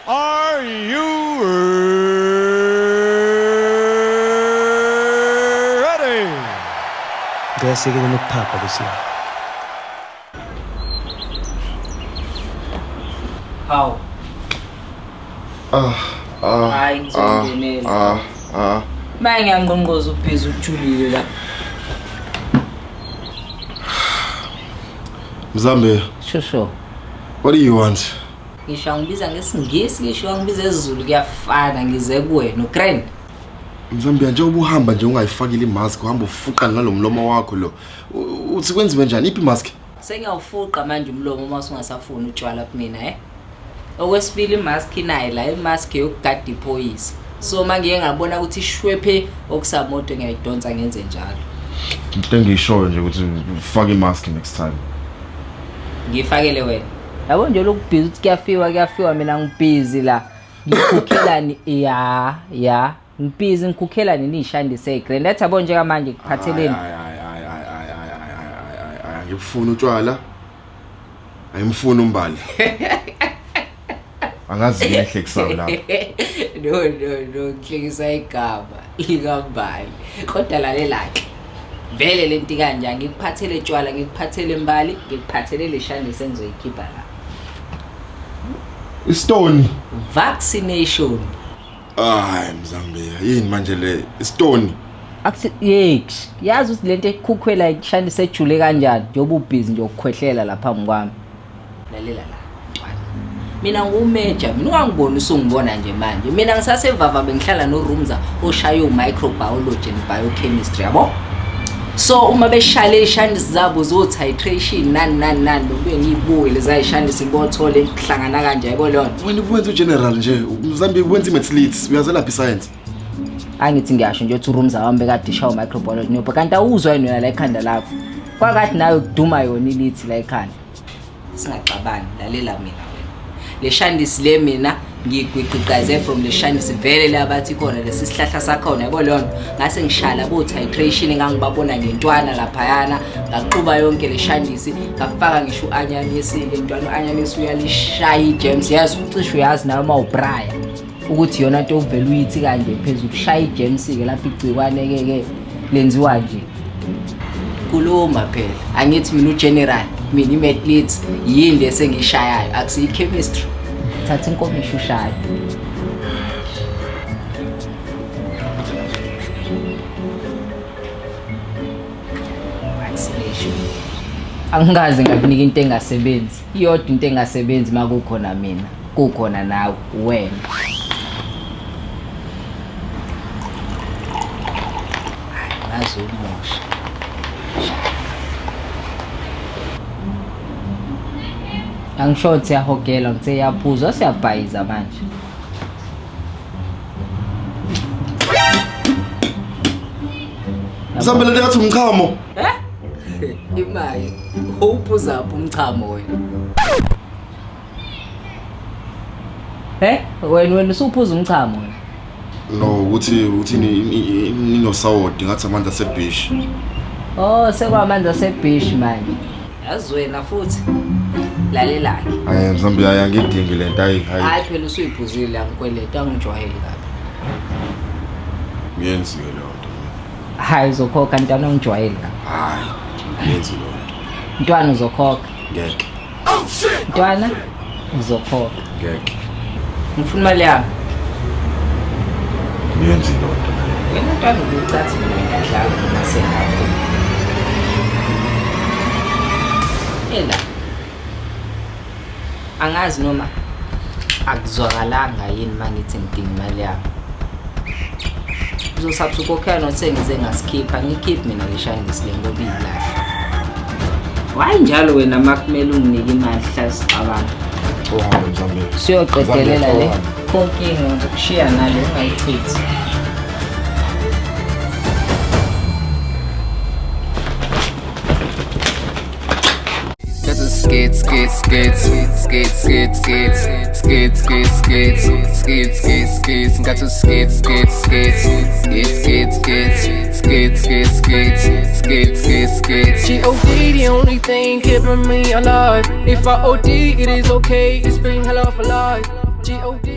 Are you ready? Ngicela siyekele nokuphapha lesiya. Hawu. Ah, Hayi ngizongenela. ah, ah. Maye ngiyangqongqoza ubhizi ujulile la. Mzambe, Shosho. what do you want? Ngisho angibiza ngesiNgisi, ngisho angibiza esiZulu kuyafana ngize kuwena uGrand. Mzambe, njengoba uhamba nje ungayifakile imask, uhamba ufuqa nalomlomo wakho lo. Uthi kwenziwe njani? Iphi imask? Sengiyawufuqa manje umlomo uma usungasafuni utshwala kumina eh. Okwesibili imask inayo la imask yokugada iphoyisa. So mangiye ngabona ukuthi ishwephe okusamoto ngiyayidonsa ngenze njalo. Into engiyishoyo nje ukuthi ufake imask next time. Ngifakele wena. Yabo nje lokubhizi ukuthi kuyafiwa kuyafiwa mina ngibhizi la. Ngikhokhelani ya ya ngibhizi ngikhokhelani nishandise igrand. Letha yabo njengamanje ngiphatheleni. Hayi hayi hayi hayi hayi hayi hayi hayi angifuni utshwala. Angimfuni umbali. Angazi yini ehlekisayo lapho. No no no ngihlekisa igama likambali. Kodwa lalela ke. Vele lento kanje ngikuphathele tshwala ngikuphathele mbali ngikuphathele leshandise engizoyikhipha la. Istoni. Vaccination. Hayi Mzambe, yini manje le? Istoni. Akuthi yex yazi ukuthi lento ekukhukhwela ishandise ejule kanjani njengoba ubhizi nje ukukhwehlela lapha phambi kwami. Lalela la mntwana. Mina ngumeja mina ungangiboni usungibona nje manje. Mina ngisasevava bengihlala noRumza oshaya u-microbiology and biochemistry yabo. So uma beshaya ishandisi zabo zo titration nani nani nani lokuye ngiyibuke leza ishandisi ngibothole kuhlangana kanje yabo leyo nto. Wena uwenza ugeneral nje, Mzambe wenza imaths, uyazelapha iscience. Angithi ngiyasho nje ukuthi uRumza wami bekade ishaya microbiology noba kanti awuzwa yini wena la ekhanda lakho. Kwakathi nawe kuduma yona ilithi la ekhanda. Singaxabani lalela mina wena. Le shandisi le mina ngigwiqiqaze from le shandisi vele la bathi khona lesi sihlahla sakhona yabo leyo nto. Ngase ngishala bo titration engangibabona ngentwana laphayana ngaxuba yonke le shandisi ngafaka ngisho uanyanisi le ntwana uanyanisi uyalishaya igems yazi ucishe uyazi nawe uma ubraya ukuthi yona nto uvela uyithi kanje phezulu kushaya igems ke lapha igcikwane ke ke lenziwa nje. Khuluma phela angithi mina ugeneral mina imaths yini le sengishayayo akusiyi chemistry. Thatha inkomishi ushaye. Vaccination. Angikaze ngakunika into engasebenzi. Iyodwa into engasebenzi makukhona mina, kukhona nawe wena. Hayi, ngazi umosha. Angisho ukuthi siyahogela ngithe iyaphuzwa siyabhayiza manje. Mzambe le ngathi umchamo. Eh? Imali. Uphuza phi umchamo wena? Eh? Wena wena usuphuza umchamo wena. No, ukuthi uthi ninosawoti ngathi amanzi asebeach. Oh, sekwamanzi asebeach manje. Yazi wena futhi. Lalela ke. Hayi Mzambe hayi angidingi lento hayi hayi. Hayi phela usuyiphuzile angikweleta angijwayeli kabi. Ngiyenziwe leyo nto. Hayi uzokhokha ntwana angijwayeli kabi. Hayi, ngiyenzi leyo nto. Ntwana uzokhokha. Ngeke, Ntwana uzokhokha. ngeke. Ngifuna imali yami. Ngiyenzi leyo nto. Wena ntwana ubucathi mina ngiyadlala nasekhaya. Ela. Angazi noma akuzwakalanga yini mangithi ngidinga imali yami. Uzosapha ukhokhela nothi sengize ngasikhipha ngikhiphe mina le shandisi le ngoba iyilahle. Why njalo wena makumele unginike imali hlala sixabana. Uhambe Mzambe. Siyoqedelela le Mzambe, konkinga ngizokushiya nale ungayichithi. Skate, skate, skate, skate, skate, skate, skate, skate, skate, skate, skate, skate, got to skate, skate, skate, skate, skate, skate, skate, skate, skate, skate, skate, skate. G.O.D. the only thing keeping me alive. If I O.D. it is okay. It's been hell of a life. G.O.D.